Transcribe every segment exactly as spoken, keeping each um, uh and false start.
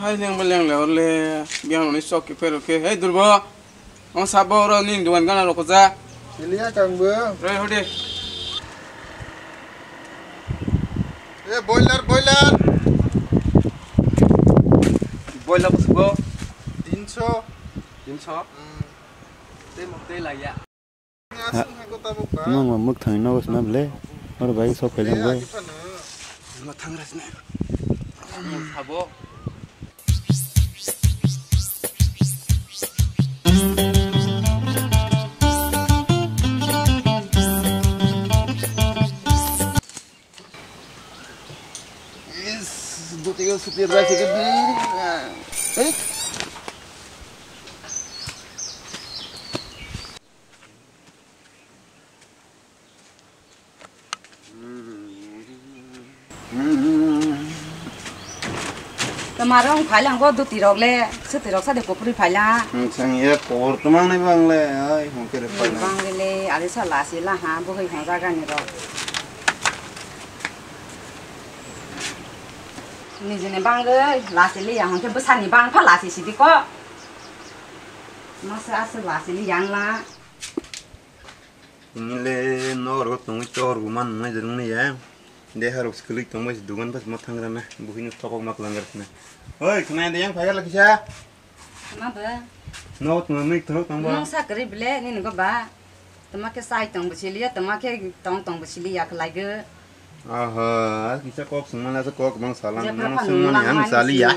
Hai leng ba leng le orle, biang ni sok ke phero ke. Hey Durbo, ang sabo ro ni duan gana roko ja. Siliya kang bo. Roi hodi. Eh, boiler, boiler. Boiler ko subo. Tinso. Tinso. Hmm. Tei mok tei laiya. Nang ma mwkhang nogo sna ble. Oro bai sok phai lang bai. Sabo. Is, dutigo supir bai se. Hey. Tama rong phai lang bo duti rok le, suti rok sade kopri phai lang. Sang ye por tumang ni bang le, ai hong kere phai lang. Bang le, ali sa lasi la ha, bo hoi hong jaga ni rok. Nijini bang le, lasi le ya hong ke bwsani bang pha lasi sidi ko. Masa asa lasi le yang la. Nile noro tongwi chor bo man nai jrung ne ya. Deha rok skuli tongbai dugan pas ma thangra na. Buhino tokok mak langar na. Oi, khna de yang phaiga lakisa. Ma ba. No tong nai thok tong ba. Nong sa kri ble ni ni go ba. Tama ke sai tong bsili ya, tama ke tong tong bsili ya khlai go. Aha, kisa kok sungma na kok bang salang. Nang sungma ni ang sali ya.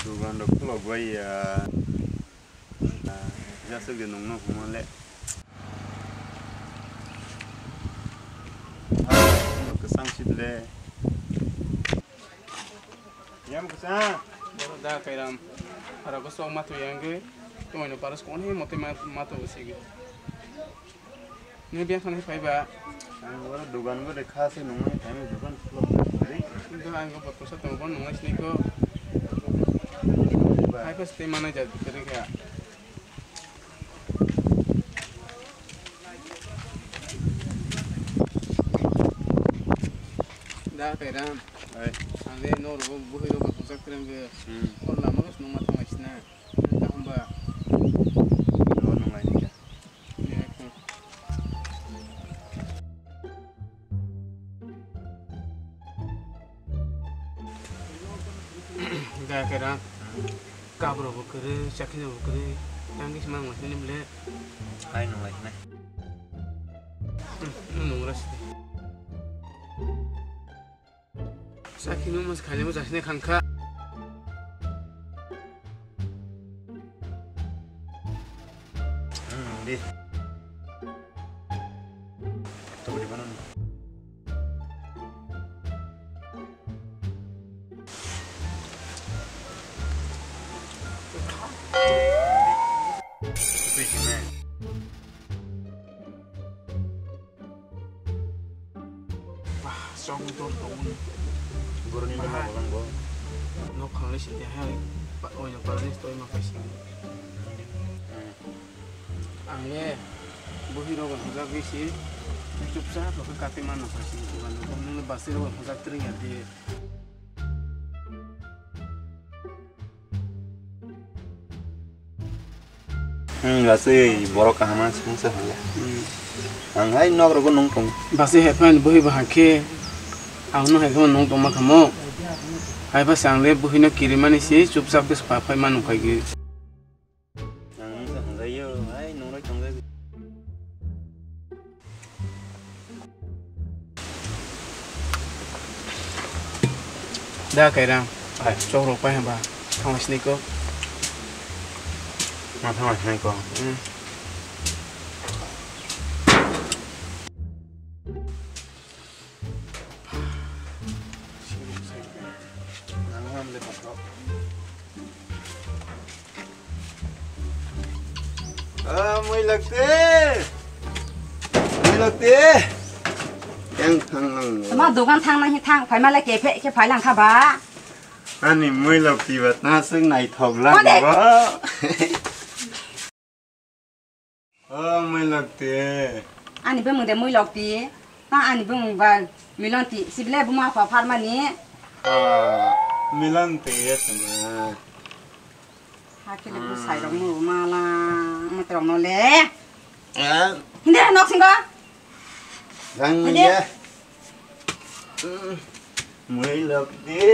Dugan rok khulok bai ya. Jasuk de nungno huma le. Kwchang si ble. Yam kwchang. Boro da kairam. Aro ko sok matu yang ge. Tumai no paras kon he mote matu sigi. Ni biya thani phai ba. Ang oro dugan go de kha se nungmani thani dugan khulok kha. Kintu ang go botol sa tong bon nungai sini ko. Hai pas te mana ja kere kha. Da kairam. Ai. Ang le no ro buhi ro botol sa kere nge. Hmm. Kon lama ko nungma thang sina. Nung ta hamba. Do nungai ni. Gaya kera, kabro bo kere, chakhi bo kere, yang kis mang masini bele. Hai nung lai nai. Hmm, nung ras. Sakhi no mas khali mo jasne khangkha. Hmm, di. Coba di mana nih? Itu sih, men. Bah, chong dor tongmani. Boroni lama bagan bo. Nok khangle sidi hai, oino parani stoi ma kaisi. Ang le buhi rogo hojak bisi chupsa kok kati mano kaisi. Bukan bukan nang basi rogo hojak tring ya di. Hmm, asli borok kaham ang sung se hole. Hmm. Ang hai nok rogo nung tong. Basi hai phan buhi bahang khe ang no hai khe nung tong ma khamo. Hai ba sang le buhi no kiri mani si chupchap khe spa phai manu khai gi. Ang nung se hong jai yo, hai nung roi tong jai. Da kairang. Hai. Chok rok pai hamba. Thang sini ko. Ma thang sini ko. Hmm. Ang ham le patok. Ah, moi lagte. Moi lagte. Yang thang lang. Tama dogan thang nang thang, phai male kephe, khe phai lang kha ba. Ani moi lagti ba ta sung nai thok lang ba. O Muilokti. Ani bumung de Muilokti. Ta ani bumung ba Milonti. Sibile buma pha pharmani. Ah, Milonti ya tama. Hakile bu sai rok mu mala, matrok no le. Ah. Hinde nok singo. Jang Hinde. Ya. Hmm. Muilokti.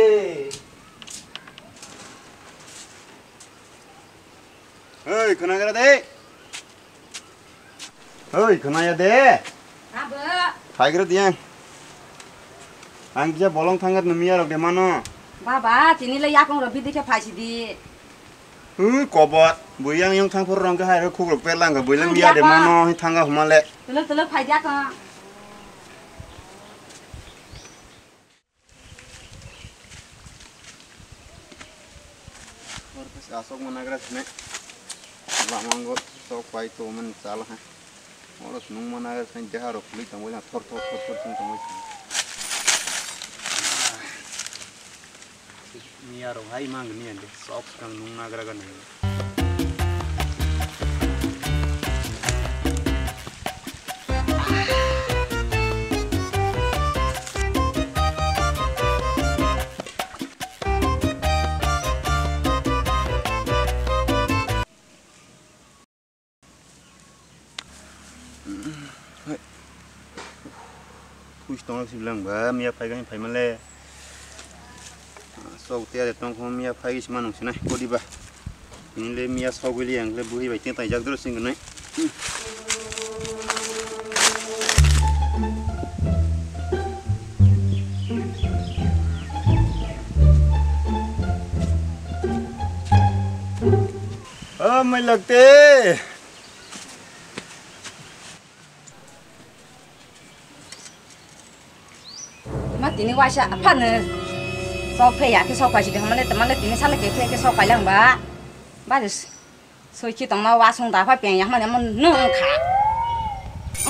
Hei, khwnagra de. Hei, khwnaya de. Abo. Phaigra diyang. Ang kisa bolong thangat no miya rok de mano. Baba, tini le yakung rok bidi khe phaisi di. Hu, kobot. Bui yang yang thang phor rong khe hai rok khuk rok pe lang khe bui lang Ang miya de yakung. Mano, hi thanga humale. Tele tele phai yakung. Asok managra sini. Lamango sok pai to man chala hai. Oro nung managra sini deha rok khului tangoi na thor thor thor thor sini tangoi sini. Miya rok hai mang ni ande sok kang nung nagra ga nai. Push tong si bilang ba miya phai gani phai male. Sok tiya de tong khom miya phai gisi manung sinai kodi ba. Ini le miya sok gili ang le buhi bai tin tai jak dro sing gnai. O mai lagte. Ma tini waisa aphano sok phe ya khe sok paisi de hamle tamale tini sale khe khe sok pailang ba. Ba de soi khi tongma wasung da pha peng ya hamle mo nung kha.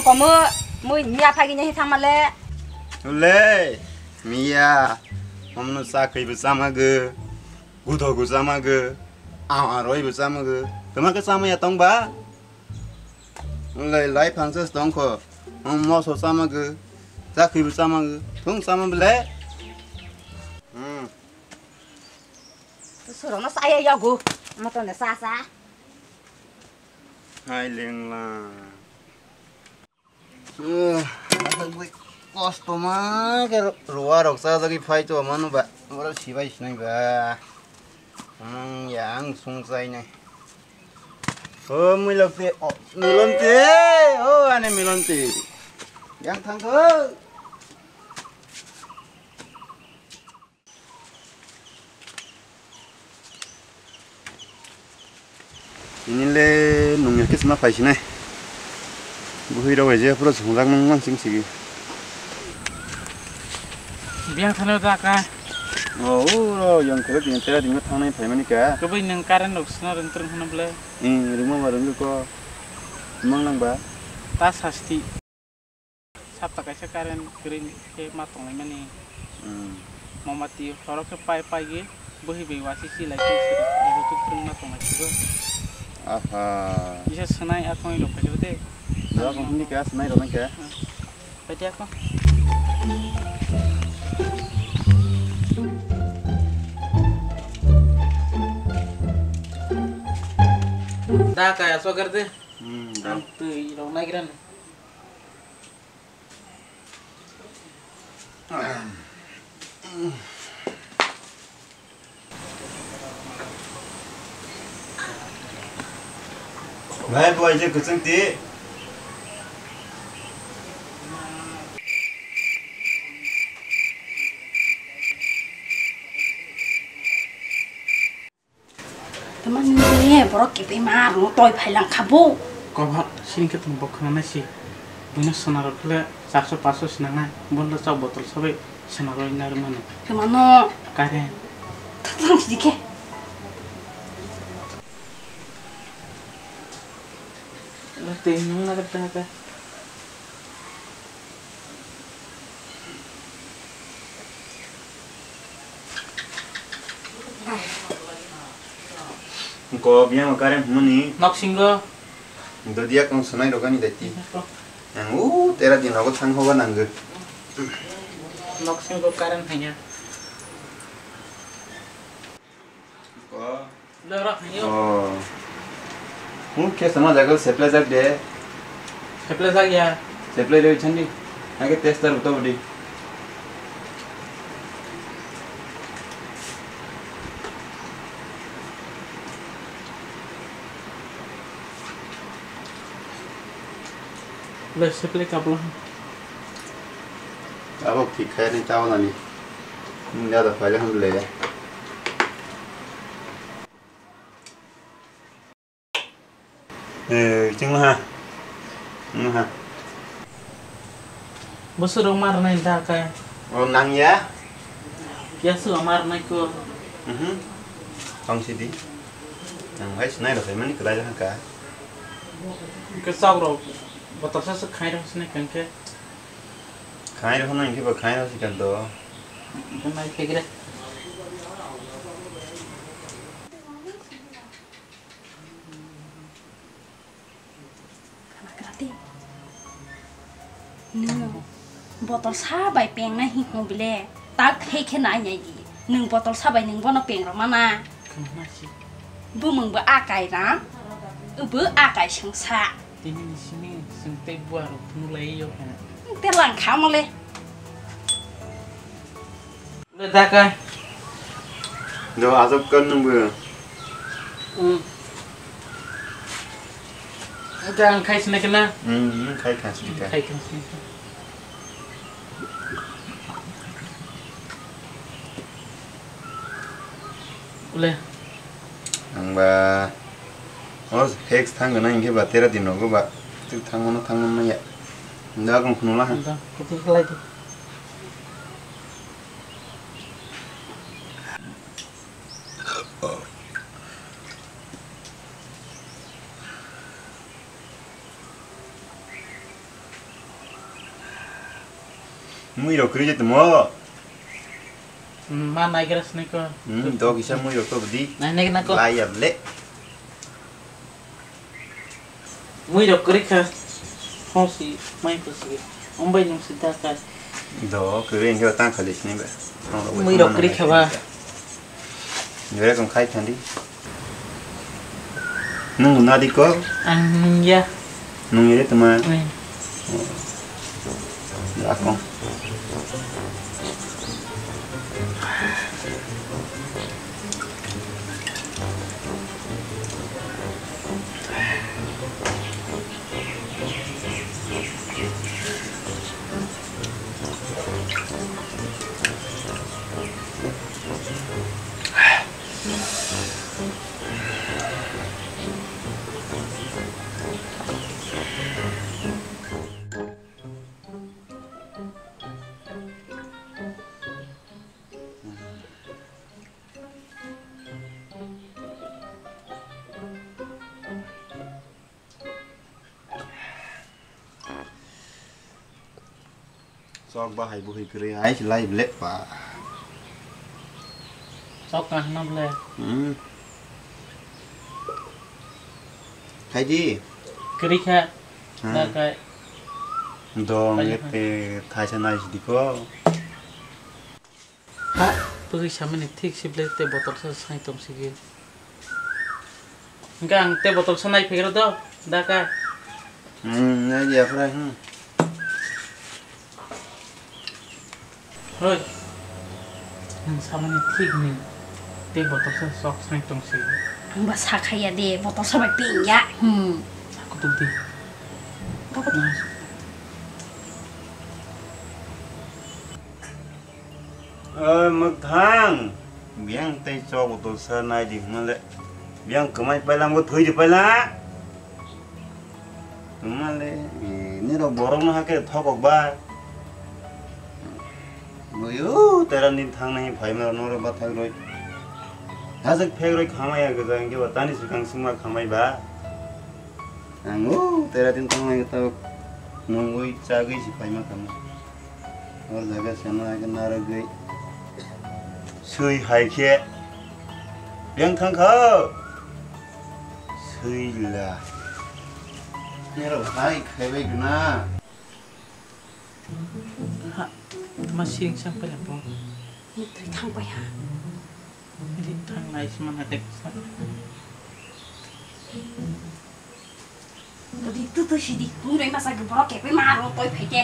Komo moi miya phagi nyahi thangmale. Le miya. Omno sa khaibu sama ge. Gudo gu sama ge. Awa roi bu sama ge. Tama ke sama ya tong ba. Lai lai phangsa tongkho. Moso chamago. Chakhibo chamago. Thung chama bele. Hmm. Sorokno saya yago. Motorno sa sa. Hai lengla. Kosto ma ke ruwa rok sa jagi phai to manu ba. Oro sibai sinai ba. Ang yang sung chai nai. O Milonti, o Milonti, o ane Milonti. Yang thangkho. Ini le nung ya kisma phai sinai. Buhi rok je pura sungjak nung man sing sigi. Biang thano da ka. O uro yang kero din tera din thangnai phai mani ka. Kebai nung current rok sna rung rung hano ble. Ih, rungma ma rung ko. Mang nang ba. Ta sasti. Sapta kaisa current kwrwi khe ma tonglaimani. Hmm. Momati horok khe pai pai gwi bwhi bai wasi si lai khe siri YouTube kwrwngma tonglai sigo. Aha. Kisa swnai a khongwi rok phaikhe de. Jora kong hini khe swnai rok nang khe. Hmm. Paidi ako. Da kaya sogar de. Hmm, da. Ang twi rok naigra. Bhai, bo aije kwchwng ti. Tamani borok kiphilma rwngwi toi phailang kha bo. Kobo sini khe tong bo khwnanai si. Buino swnaro khle charso paso swnangnai. Bono chok botol sobai swnarwi narwkmano. Khemano. Kare. Thang sidi khe. Tei nung nagar ta ka. Ko biang kare hwnmani. Nok singo. Dodiya kong sunai rogani dati. Ang u tera din rogo thang hoba nanggo. Nok sing go current hanya. Lo rak hanya. Oh. Mu ke sama jagal seple jak de. Seple jak ya. Seple de chandi. Age tester uto budi. Le seple kapla. Abo thik khe ni tao nani. Nda da phaile hwn le. Eh, chingma ha. Chingma ha. Bwswrok ma rwnai da khe? O nang ya? Kya swrwk ma rwnai kho? Mhm. Tong sidi. Nang bai sinai rw mani kwlai rw ka. Khe chak rok botol sa se khai rw sinai kang khe. Khai rw nang khe ba khai rw si kan do. Nai khe gre. Khanakrati. Nwng botol sa bai pengnai hinwi bile tak thai khe nai nai di. Nwng botol sa bai nwng bono peng rw mana. Khana si. Bumung bo akai ram, bo akai sengsa. Tini ni simi sing tei bua rok phunuk lai yo khana. Te lang kha mole. Daka. Do ajab kan nunggu. Hmm. Ada ang khai sini kena. Hmm, khai khai sini kan. Khai khai sini. Ule. Ang ba. Oh, hex thang na ingke ba tera din rogo ba. Tu thang mano thang mano ya. Nda kong khunu la. Nda, kutu khlai di. Mui rok kwrwi je tamo. Ma naigra sini ko. Hmm, dog isa mui rok to budi. Nai nai na ko. Lai ya le. Mui rok kwrwi kha. Hong si mai ko si. Om bai nung si da ka. Do kwrwi engke tang khali sini be. Mui rok kwrwi kha ba. Jore kong khai thandi. Nung nadi ko? Ang nung ya. Nung ya tuma. Oi. Ako. Chok ba hai buhi kwrwi hai se lai ble pa. Chok ka hna ble. Hmm. Khai di. Kwrwi kha. Hmm. Dar kai. Dong. Khai ete thaisa nai sidi ko. Ha, bwrwi samani thik sible tei botol sa sai tong sigi. Hingke ang tei botol sa nai phegero do, da ka? Hmm, nai dia phra, hmm. Hoi. Nang samani thik ni tei botol sa sok sai tong sigi. Ang ba sa khaya de, botol sa bai pengya. Hmm. Aku tuh di. Aku tuh. Oi, mwkthang, biyang tei chok botol sa nai di hwnle. Biyang kwmai paila, wngkha thwi di paila. Wngmale, e, nirok borokno hakhe thokok ba. Buyu, tera din thangnai phaima norok bathak roi. Hajak phek roi khamai ya gwja, hwnkhe ba tani swkang swngma khamai ba. Ang o tera din thangnai tok nungwi chagwi si phaima kamo. Hor jaga seno hai khe narwgwi swi hai khe beng thang kha. Swi la. Nero hai khaibai gna. Ha, ma siring sang pala po. Mitri thang pai ha. Ri thang nai sma na tek sa. Ri tu tu sidi, tu rai masa ge borok kepe ma ro toi phai ke.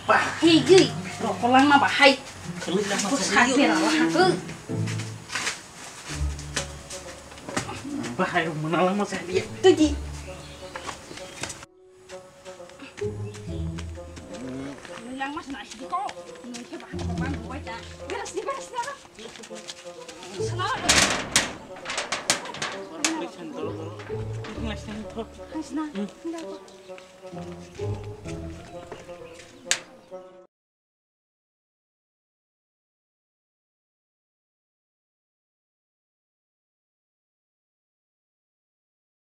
Bahai gui, rokolang ma bahai. Khalui lang ma. Ko sa ke ra ha tu. Bahai rok manalang ma sa dia. Tu di. Nui lang mas na sidi ko. Nui ke bahai ko bang ko ta. Beres di, beres di. Sana. Sana.